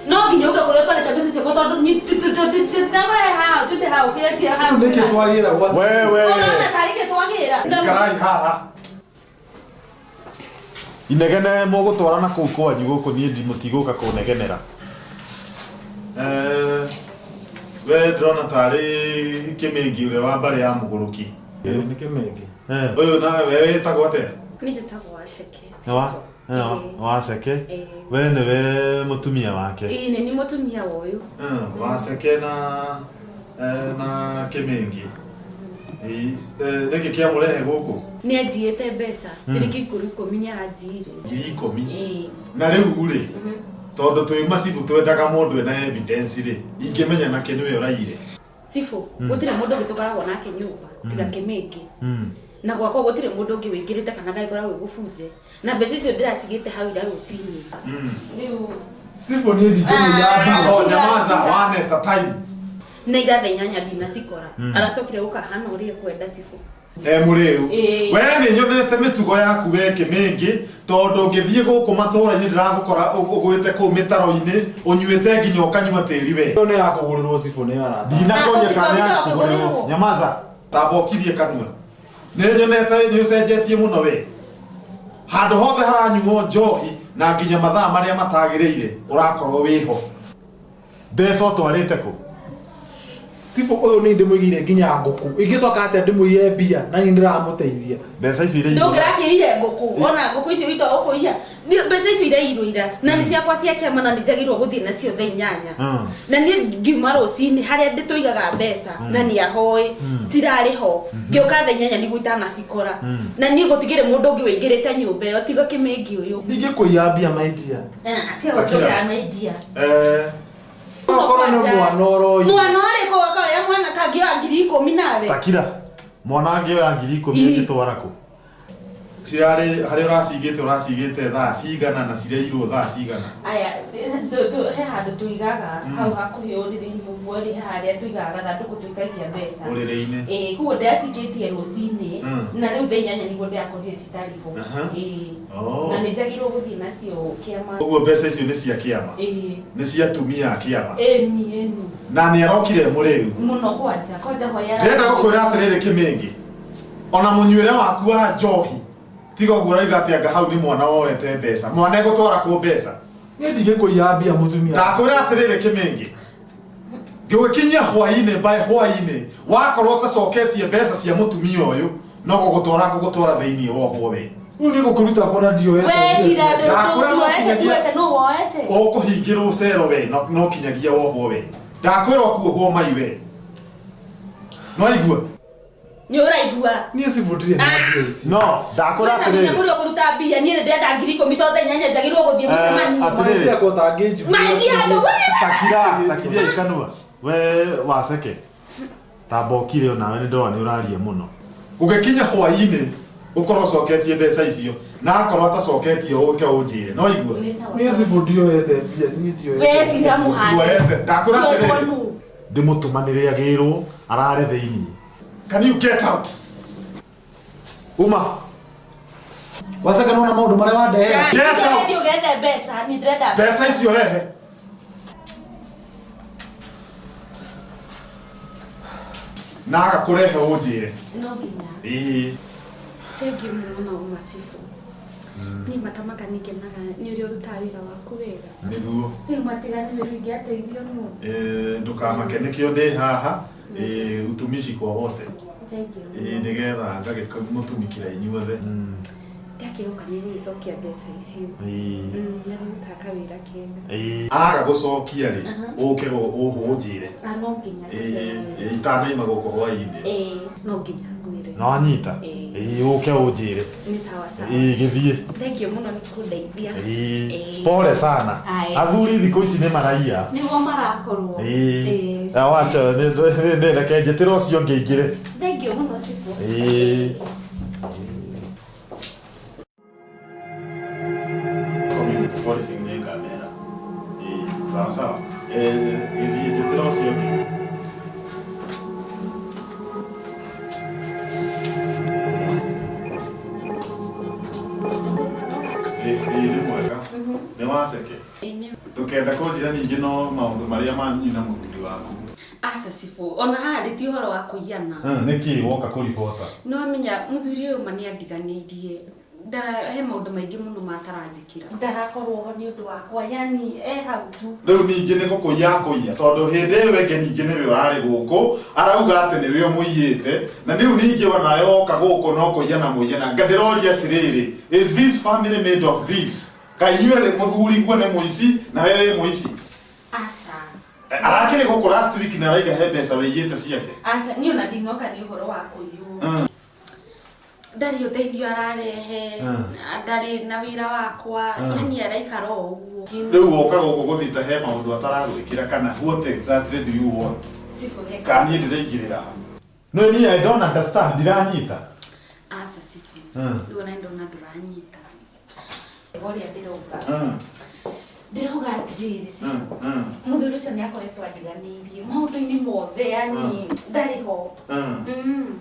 No nginya ũke kũrĩa ũtwarĩte mbeca ciakwa tondũ tũtagũre haha tũndĩ haha ũkĩendia hau. Nĩkĩ twagĩra gwa Wewe. Ũrona tarĩ kĩ twagĩra? Ikarai haha. Inegene mũgũtwarana kũu kwanyu gũkũ niĩ ndi mũtigũka kũnegenera. Eh, we ndĩrona tarĩ kĩmĩngi ũrĩa wa mbarĩ ya mũgũrũki. Nĩ kĩmĩngi. Eh, ũyũ nawe we wĩtagwo atĩa? Niĩ njĩtagwo Waceke. Nĩ wa Waceke. Ĩĩ. We nĩwe mũtumia wake. Ĩĩ nĩ niĩ mũtumia wa ũyũ. Waceke na na Kĩmĩngi. Ĩĩ, nĩkĩ kĩamũrehe gũkũ? Nĩ anjiyĩte mbeca ciringi 10,000 nĩ aranjiyire. 10,000. Ĩĩ. Na rĩu rĩ, tondũ twĩ macibũ twendaga mũndũ ena evidence rĩ, ingĩmenya nake nĩwe ũraiyire. Cibũ, gũtirĩ mũndũ ũngĩ tũkoragwo nake nyũmba tiga Kĩmĩngĩ. Na gwakwa gũtirĩ mũndũ ũngĩ wĩingĩrĩte kana gagĩkora gwĩ gũbunje. Na mbeca icio ndĩracigĩte hau ira rũcinĩ. Rĩu Cibũ niĩ ndingĩmũiya mbia. Oh, nyamaza, one at a time. Na ira thaa inyanya ndinacikora. Aracokire gũka hana ũrĩa ekwenda cibũ. E mũrĩu. Ĩĩ. We nĩ nyonete mĩtugo yaku we Kĩmĩngĩ, tondũ ngĩthiĩ gũkũ matũũra-inĩ ndĩragũkora ũgwĩte kũu mĩtaro-inĩ, ũnyuĩte nginya ũkanyua tĩri we. Ĩyo nĩ ya kũgũrĩrwo cibũ nĩ arata. Ndinakoria Ah, kana nĩ ya ũngĩkũgũrĩrwo. kũgũrĩrwo. Nyamaza, tamba ũkirie kanua. Nĩ nyonete nĩ ũcenjetie mũno we. Handũ hothe haranyuo njohi na nginya mathaa marĩa matagĩrĩire ũrakorwo wĩho. Mbeca ũtwarĩte kũ? Cibũ ũyũ nĩ ndĩmũigĩire nginya ngũkũ. Ingĩcoka atĩa ndĩmũiye mbia na niĩ ndĩramũteithia. Mbeca icio iraiyirwo. Ndũngĩrakĩire ngũkũ ona ngũkũ icio itũ ũkũiya. Mbeca icio iraiyirwo ira na nĩ ciakwa cia kĩama na nĩ njagĩrĩirwo gũthiĩ nacio thaa inyanya. Na niĩ ngiuma rũcinĩ harĩa ndĩtũigaga mbeca na nĩ ahoĩ cirarĩ ho. Ngĩũka thaa inyanya nĩguo itanacikora. Na niĩ gũtigĩrĩ mũndũ ũngĩ wĩingĩrĩte nyũmba ĩyo tiga Kĩmĩngi ũyũ. Ndingĩkũiya mbia my dear. Atiga Takira. gũtũrĩa na idea. Okorwo nĩ mwana ũroire. Mwana ũrĩkũ akoya mwana kangĩoya 10,000 nawe? Takira. Mwana angĩoya 10,000 angĩtwara kũ? Cirarĩ harĩa ũracigĩte ũracigĩte thaa cigana na cirairwo thaa cigana? Aya, he handũ tũigaga hau hakuhĩ ũrĩrĩ-inĩ ũguo rĩ, he harĩa tũigaga gathandũkũ tũikagia mbeca. Ũrĩrĩ-inĩ. Ĩĩ, koguo ndĩracikĩtie rũcinĩ na rĩu thaa inyanya nĩguo ndĩrakorire citarĩ ho. Ĩĩ. Oh. Na nĩ njagĩrĩirwo gũthiĩ nacio kĩama. Ũguo mbeca icio nĩ cia kĩama? Ĩĩ. Nĩ cia atumia a kĩama? Ĩni, ĩni. Na nĩ arokire mũrĩu? Mũno kwanja, kwanja hwaĩ ara. Ndĩrenda gũkwĩra atĩrĩrĩ Kĩmĩngĩ, ona mũnyuĩre waku wa njohi tiga ũguo ũrauga atĩ anga hau nĩ mwana woete mbeca. Mwana egũtwara kũ mbeca? Niĩ ndingĩkũiya mbia mũtumia. Ndakwĩra atĩrĩrĩ Kĩmĩngĩ, ngĩgũkinyia hwainĩ by hwainĩ wakorwo ũtacoketie mbeca cia mũtumia ũyũ no gũgũtwara ngũgũtwara thĩinĩ wohwo we. Rĩu niĩ gũkũruta kuona ndioete We mbia kira ciake. Ndakũra no ndũoete kinyagia- nduoete nũ woete? Ũkũhingĩrwo cero we no kinyagia wohwo we. Ndakwĩra ũkuohwo mai we. Nĩwaigua? Nĩ ũraigua? Niĩ cibũ ndirĩ na mbia icio. No, ndakwĩra Wĩna nginya atĩrĩrĩ. mũrĩ ũkũruta mbia niĩ nĩ ndĩrenda 10,000 tondũ thaa inyanya njagĩrĩirwo gũthiĩ mũcemanio. Atĩrĩrĩ. Mahĩtia ko ũtangĩnjugĩra Mahĩtia andũ we. Takira, takiria ikanua. We waceke. Tamba ũkire onawe nĩ ndona nĩ ũraria mũno. Gũgĩkinya hwainĩ ũkorwo ũcoketie mbeca icio na akorwo atacoketie ũke ũnjĩre. No igua? Nĩ sawa. Niĩ cibũ ndioete mbia, niĩ ndioete. We tiga mũhate. Ndioete. Ndakwĩra Ndioetwo atĩrĩrĩ. nũ? Ndĩmũtũmanĩre agĩrwo arare thĩinĩ. Can you get out? Uma. Waceke nĩwona maũndũ marĩa wandehera? Get out. Thiĩ ũgethe mbeca, niĩ ndĩrenda Mbeca icio rehe. Na agakũrehe ũnjĩre. No nginya. Ĩĩ. Thank you mũno mũno uma cibũ. Niĩ matamaka nĩngenaga nĩ ũrĩa ũrutaga wĩra waku wega. Nĩguo. Rĩu matiganire rĩu ingĩateithio nũ? Ndũkamake nĩkĩo ndĩ haha. Utumishi kwa wote. Thank you. Nĩgetha ngagĩmũtumikĩra inyuothe. Ndakĩhoka nĩ gũgĩcokia mbeca icio. Na nĩ ũrutaga kawĩra kega. Aga gũcokia rĩ, ũke ũnjĩre. Ah, no nginya Ĩĩ, itanaima gũkũ hwainĩ. Ĩĩ, no nginya ngwĩre. Na wanyita? Ĩĩ. Ĩĩ, ũke ũnjĩre. Nĩ sawa sawa. Ĩĩ, gĩthiĩ. Thank you mũno nĩ kũndeithia. Ĩĩ. Ĩĩ. Pole sana. Aya. Athuri thikũ ici nĩ maraiya. Nĩguo marakorwo. Ĩĩ. Ĩĩ. Na wacha nĩ reke njĩtĩre ũcio ũngĩ aingĩre. Thank you mũno cibũ. Ĩĩ. Community policing nĩ ngamera. Ĩĩ, sawa sawa. Gĩthiĩ njĩtĩra ũcio ũngĩ. Ĩĩ nĩ mwega. Nĩ waceke. Ndũkenda kũnjĩra ningĩ no maũndũ marĩa manyu na mũthuri waku. Aca cibũ, ona haha ndĩ ti ũhoro wa kũiyana. Nĩkĩ woka kũribota? No amenya mũthuri ũyũ ma nĩ andiganĩirie. Ndara he maũndũ maingĩ mũno mataranjĩkĩra. Ndarakorwo ho nĩ ũndũ wakwa, yani e hau tu. Rĩu ningĩ nĩ gũkũiya akũiya tondũ hĩndĩ ĩyo ĩngĩ ningĩ nĩwe ũrarĩ gũkũ arauga atĩ nĩwe ũmũiyĩte na rĩu ningĩ onawe woka gũkũ no kũiya na mũiyana. Nga ndĩroria atĩrĩrĩ, is this family made of thieves? Kaĩ inyuĩ erĩ mũthuri guo nĩ mũici nawe wĩ mũici? Aca. Arakĩrĩ gũkũ last week na araiga he mbeca wĩiyĩte ciake. Aca, niĩ ona ndinoka nĩ ũhoro wa kũiywo. Ndarĩ ũteithio ararehe, ndarĩ na wĩra wakwa, yani araikara o ũguo. Rĩu woka gũkũ gũthita he maũndũ ataragwĩkĩra kana what exactly do you want? Cibũ he Kana niĩ ndĩraingĩrĩra ha? No niĩ I don't understand, ndiranyita. Aca cibũ. Rĩu ona ndona ndũranyita. Ũrĩa ndĩrauga. Ndĩrauga atĩrĩrĩ cibũ. Mũthuri ũcio nĩ akoretwo andiganĩirie maũndũ-inĩ mothe, yani ndarĩ ho.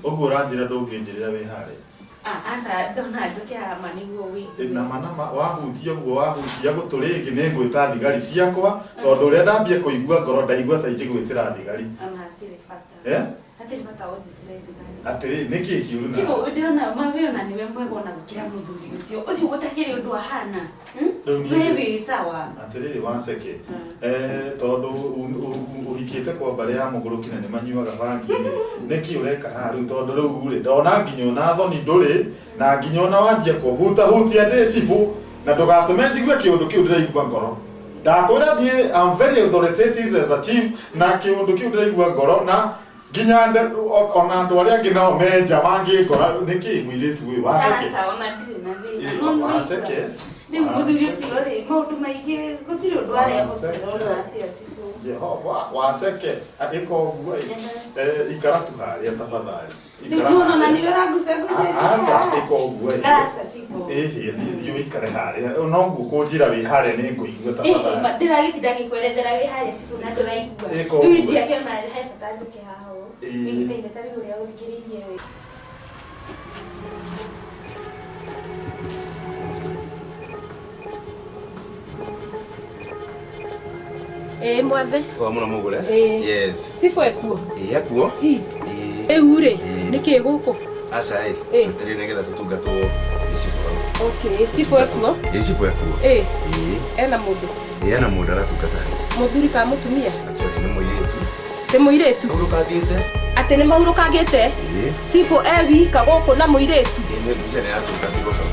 Ũguo ũranjĩra ndũngĩnjĩrĩra wĩ harĩa? Aca, ndona njũke haha ma nĩguo wĩigue. Nama nama wahutia ũguo wahutia gũtũ rĩngĩ nĩ ngwĩta thigari ciakwa tondũ ũrĩa ndambia kũigua ngoro ndaigua ta ingĩgwĩtĩra thigari. Ona hatirĩ bata. Hatirĩ bata ũnjĩtĩre thigari. Atĩrĩ, nĩkĩ kĩũru na? Cibũ, ndĩrona ma we ona nĩwe mwega ona gũkĩra mũthuri ũcio. Ũcio gũtakĩrĩ ũndũ ahana. Rĩu niĩ We wĩ sawa. Atĩrĩrĩ Wanceke, tondũ ũhikĩte kwa mbarĩ ya mũgũrũki na nĩ manyuaga bangi rĩ, nĩkĩ ũreka haha rĩu tondũ rĩu rĩ, ndona nginya ona thoni ndũrĩ na nginya ona wanjia kũhutahutia ndĩ cibũ na ndũgatũme njigue kĩũndũ kĩu ndĩraigua ngoro. Ndakwĩra niĩ I'm very authoritative as a chief na kĩũndũ kĩu ndĩraigua ngoro na nginya ona andũ arĩa angĩ nao menja mangĩngora nĩkĩ mũirĩtu ũyũ Wanceke? Aca, ona ndirĩ na thĩna. Ĩ, No nĩ Wanceke. Rĩu mũthuri ũcio rĩ, maũndũ maingĩ gũtirĩ ũndũ arehotera ona atĩa cibũ. Jehova, Wanceke, ĩka ũguo ĩ. Ikara tu harĩa tafadhali. Rĩu tuona na nĩwe ũrangucangucĩtie Aca, haha. ĩka ũguo ĩ. Aca, cibũ. Ĩhĩ, thiĩ ũikare harĩa. Noguo kũnjĩra wĩ harĩa nĩ ngũigua tafadhali. Ndĩragĩtinda ngĩkwerethera wĩ harĩa cibũ na ndũraigua. Ĩka Rĩu ũguo. ndiakĩona he bata njũke haha ũũ. Ĩ. Nĩgĩtaine ta rĩu ũrĩa ũthikĩrĩirie wĩ. Ĩ mwathe. Wa mũno mũgũre? Ĩ. Yes. Cibũ ekuo? Ĩ ekuo. Ĩ. Ĩ. Rĩu rĩ, Ĩ. nĩkĩ gũkũ? Aca ĩ. Ĩ. Twetereire nĩgetha tũtungatwo nĩ cibũ hau. Okay, cibũ ekuo? Ĩ cibũ ekuo. Ĩ. Ĩ. Ena mũndũ? Ĩ ena mũndũ aratungata hau. Mũthuri kana mũtumia? Actually nĩ mũirĩtu. Nĩ mũirĩtu? Ahurũkangĩte. Atĩ nĩ mahurũkangĩte? Ĩ. Cibũ e wika gũkũ na mũirĩtu? Ĩ nĩ mbica nĩ aratungatirwo hau.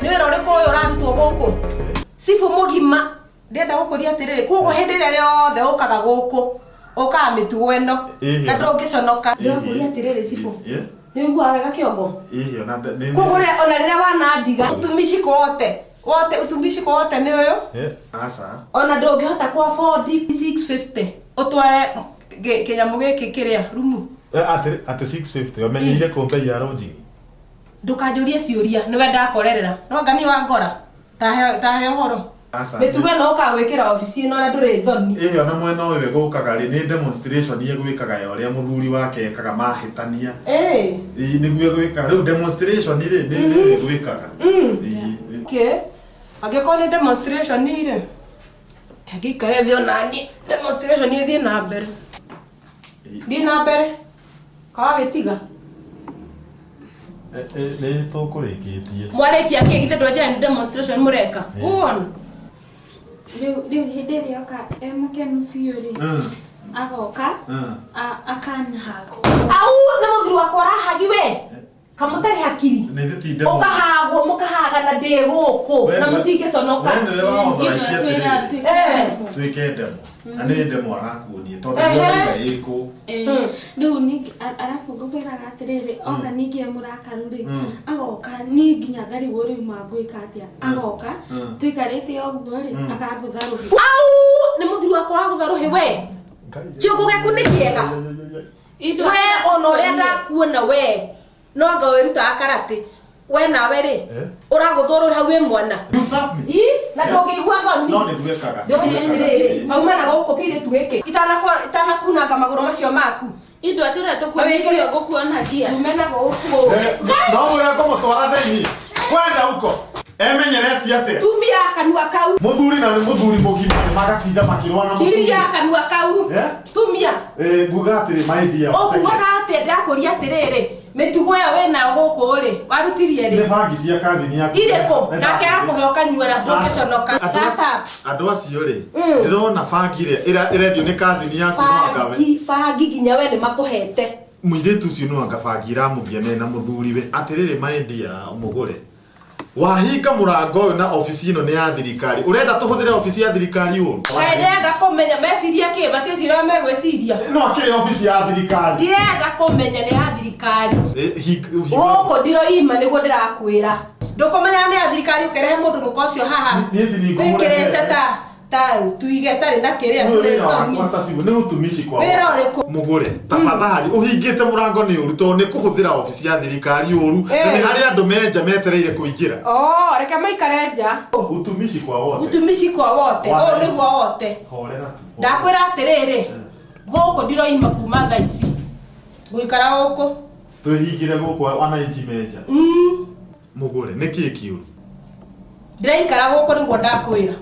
Nĩ wĩra ũrĩkũ ũyũ ũrarutwo gũkũ? Cibũ mũgima ndĩrenda gũkũria atĩrĩrĩ, koguo hĩndĩ ĩrĩa yothe ũkaga gũkũ ũkaga mĩtugo ĩno na ndũngĩconoka. Ndĩrakũria atĩrĩrĩ cibũ, nĩ ũiguaga wega kĩongo? Ĩhĩ, ona nĩ Koguo ona rĩrĩa wanandiga utumishi wote wote utumishi wote nĩ ũyũ? Aca. Ona ndũngĩhota kũ afford 650 ũtware kĩnyamũ gĩkĩ kĩrĩa rumu. Atĩ 650 ũmenyeire kũ bei ya lodging? Ndũkanjũrie ciũria nĩwe ndakorerera. No anga niĩ wangora tahe ũhoro. Aca. Mĩtugo ĩno ũkaga gwĩkĩra obici ĩno na ndũrĩ thoni. Ĩhĩ, ona mwena ũyũ ĩgũkaga rĩ, nĩ demonstration ĩgwĩkaga ya ũrĩa mũthuri wake ekaga mahĩtania. Ĩ. Ĩ, nĩguo ĩgwĩkaga. Rĩu demonstration rĩ, nĩ ĩgwĩkaga. Ĩ. Okay. Angĩkorwo nĩ demonstration rĩ, ngĩikare thĩ ona niĩ demonstration ĩthiĩ na mbere. Thiĩ na mbere. Kawagĩtiga. Nĩ tũkũrĩkĩtie. Mwarĩkia kĩ githĩ ndwanjĩra nĩ demonstration mũreka? Go on. Rĩu hĩndĩ ĩrĩa oka e mũkenu biũ rĩ, agoka, akanhagwo. Au nĩ mũthuri wakwa ũrahagi we. Kamũtarĩ hakiri. Nĩ thĩ ti demo. Ũkahagwo mũkahaga na ndĩ gũkũ na mũtingĩconoka. We nĩwe wa authorize atĩrĩrĩ. Twĩke demo. Na nĩ demo arakuonia tondũ nĩarauga ĩkũ. Rĩu ningĩ arabu ngũkwĩraga atĩrĩrĩ, oka ningĩ e mũrakaru rĩ, agoka niĩ nginya ngarigwo rĩu mangwĩka atĩa. Agoka, tũikarĩte ũguo rĩ, akangũtha rũhĩ. Au nĩ mũthuri wakwa wagũtha rũhĩ we. Kĩongo gĩaku nĩ kĩega. We ona ũrĩa ndakuona we no anga wĩrutaga karate. We nawe rĩ, Eh? ũragũthwo rĩ hau wĩ mwana. You slap me. Ii, na ndũngĩigua thoni. No nĩ gwĩkaga. Ndĩrĩ pauma na gũkũ kĩirĩtu gĩkĩ itanakunanga magũrũ macio maku. Indo atĩ ũrĩa tũkuonithio ngũkuonagia. Ume na gũkũ. Eh, no mwĩra ngũmũtwara thĩinĩ kwenda huko emenyeretie atĩa? Tumia kanua kau. Mũthuri na nĩ mũthuri mũgima nĩ magatinda makĩrũa na Kiria mũtumia. kanua kau. Eh? Tumia. Eh, nguga atĩrĩ, my dear, Ũkugaga atĩa? Ndĩrakũria atĩrĩrĩ, mĩtugo ĩyo wĩnayo gũkũ rĩ, warutirie nĩ rĩ? bangi cia kazini yaku. Irĩkũ? Nĩ Nake ndakũria. akũhe ũkanyua na ndũngĩconoka. Sasa Andũ acio rĩ, ndĩrona bangi ĩrĩa ĩrendio nĩ kazini yaku no angawe. Bangi, bangi nginya we nĩ makũhete. Mũirĩtu ũcio no anga bangi iramũgia mena mũthuriwe. Atĩrĩrĩ, my dear, mũgũre wahinga mũrango ũyũ na obici ĩno nĩ ya thirikari. Ũrenda tũhũthĩre obici ya thirikari ũru? Kaĩ ndĩrenda kũmenya meciria kĩ matiĩciria ũrĩa megwĩciria. No akĩrĩ obici ya thirikari. Ndirenda kũmenya nĩ ya thirikari. Eh, Gũkũ ndiroima nĩguo ndĩrakwĩra. Ndũkũmenya nĩ ya thirikari ũkĩrehe mũndũ mũka ũcio haha. Niĩ ti ningũmũrehe. Wĩkĩrĩte ta tuige tarĩ na kĩrĩa Ũyũ wĩra thoni. wakwa ta cibũ nĩ utumishi kwa Wĩra ũrĩkũ? Mũgũre tafadhali ũhingĩte mũrango nĩ ũru tondũ nĩ kũhũthĩra obici ya thirikari ũru na Eh. nĩ harĩ andũ menja metereire kũingĩra. Oh, reke maikare nja. Utumishi kwa wote. Utumishi kwa wote. Ũũ Wananchi. nĩguo wote. Horera tu. Ndakwĩra atĩrĩrĩ, gũkũ ndiroima kuma thaa ici. Ngũikara gũkũ. Twĩhingĩre gũkũ wananchi menja. Mũgũre nĩ kĩĩ kĩũru? Ndĩraikara gũkũ nĩguo ndakwĩra.